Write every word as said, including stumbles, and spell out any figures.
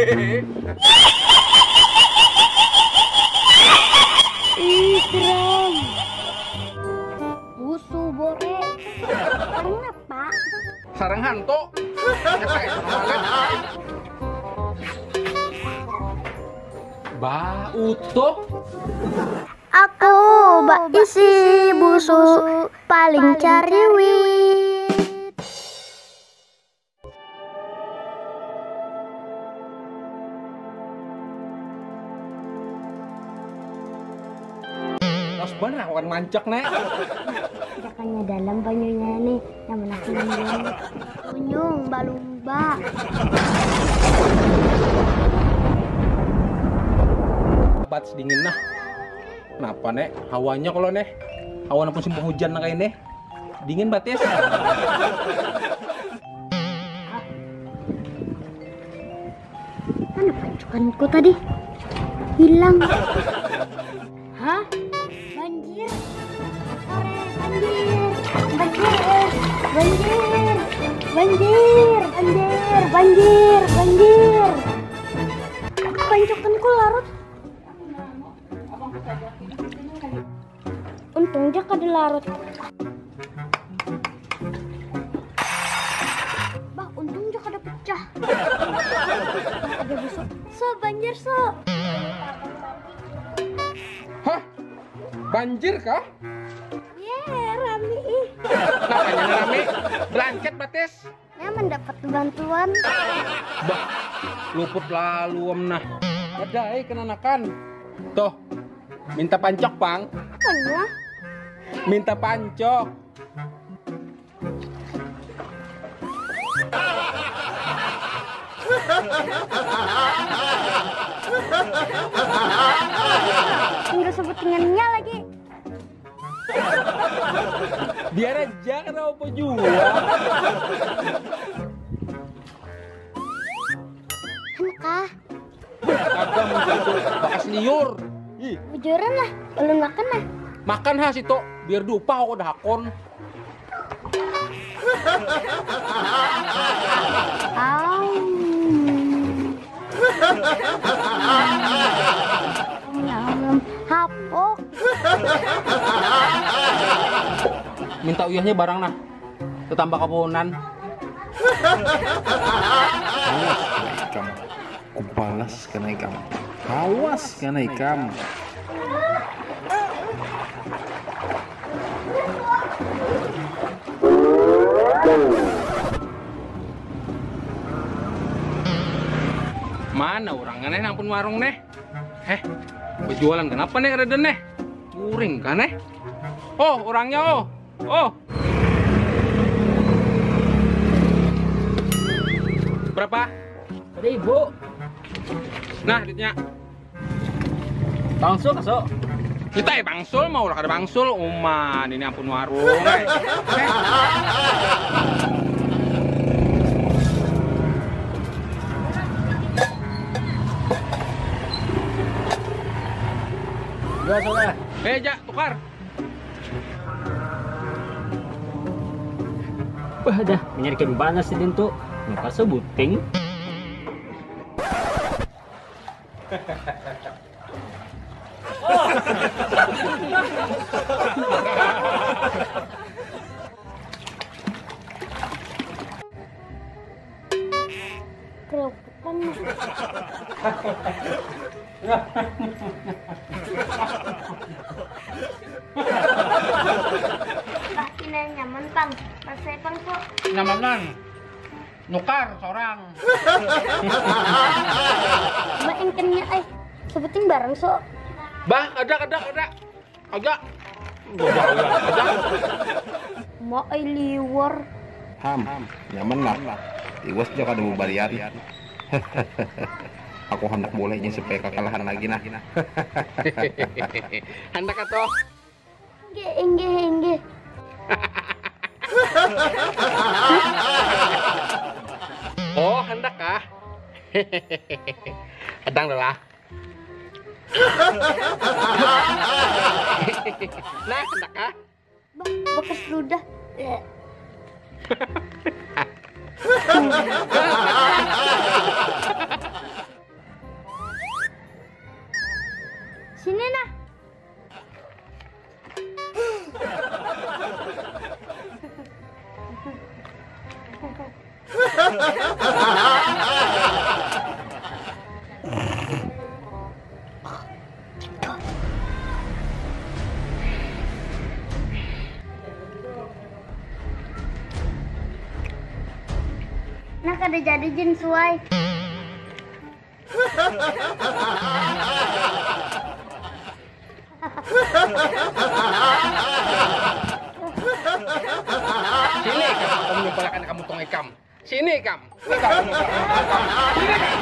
Ih, seram. Busu bore. Karena, Pak. Sarang hantu. Ba utuh. Aku baisi busu paling cariwit. Los banar aku kan mancok, Nek. Bukannya dalam banyunya nih, yang mana kuning. Kunyung, balumba. Bat dingin nah. Kenapa, Nek? Hawanya kalau, Nek. Hawa pun simpang hujan nah kayak ini. Dingin batis. Mana pancukanku tadi? Hilang. Hah? Banjir. Ore, banjir. Banjir. Banjir. Banjir. Banjir. Banjir. Banjir. Pancukanku larut. Untung ja kada larut. Bah, untung ja kada pecah. Ada busuk. So, banjir, so. Hah? Banjir kah? Ye, rami ih. Apanya rami? Belancet batis. Ya, mendapat bantuan. Bah, luput lalu am nah. Ada ai kenanakan. Tuh, minta pancok, Pang. Apanya? Minta pancok. Enggak sebut dengannya lagi. Biar aja, kenapa jua? Kah? Ada muncul itu bakas liur. Ih. Bujuran lah, ulun makan lah. Makan ha situ, biar diupah aku dah hakon. Au. Hapuk. Minta uyahnya barang nah. Tetamba kapunan. Awas kena ikam. Kubalas kena ikam. Awas kena ikam. Mana urangnya neh, nang pun warung neh? Heh, berjualan kenapa neh, kada neh? Kuring kah neh? Oh, urangnya oh. Oh. Berapa? Seribu. Nah, duitnya. Bangsul, Kaso. Kita ya bangsul, mau lah kada bangsul. Uman, ini ampun warung, eh. Dua sudah. Eh, ja, tukar. Wah, dah, menyarikan banas sidin tu. Nukar sebuting. Keropokan. Lah, pina nyaman, Pang. Rasai, Pang, so. Nyamanan. Nukar, sorang. Main kenya, eh. Sebuting barang, so. Bah, kada, kada, kada. Kada. Kada, kada. Ma ai liwar. Ham, nyaman lah. Tiwas ja kada bebarian. Aku handak boleh nya supaya kakalahan lagi nah. Handak atuh. Inggih, inggih, inggih. Oh, handak kah? Kadang lah. Nah, handak kah? Bah, bakas ludah. Ya. Nah, kada jadi jin suai. Sini ikam, aku menyumpalakan kamu tong ikam. Sini ikam. Ikam. Sini ikam.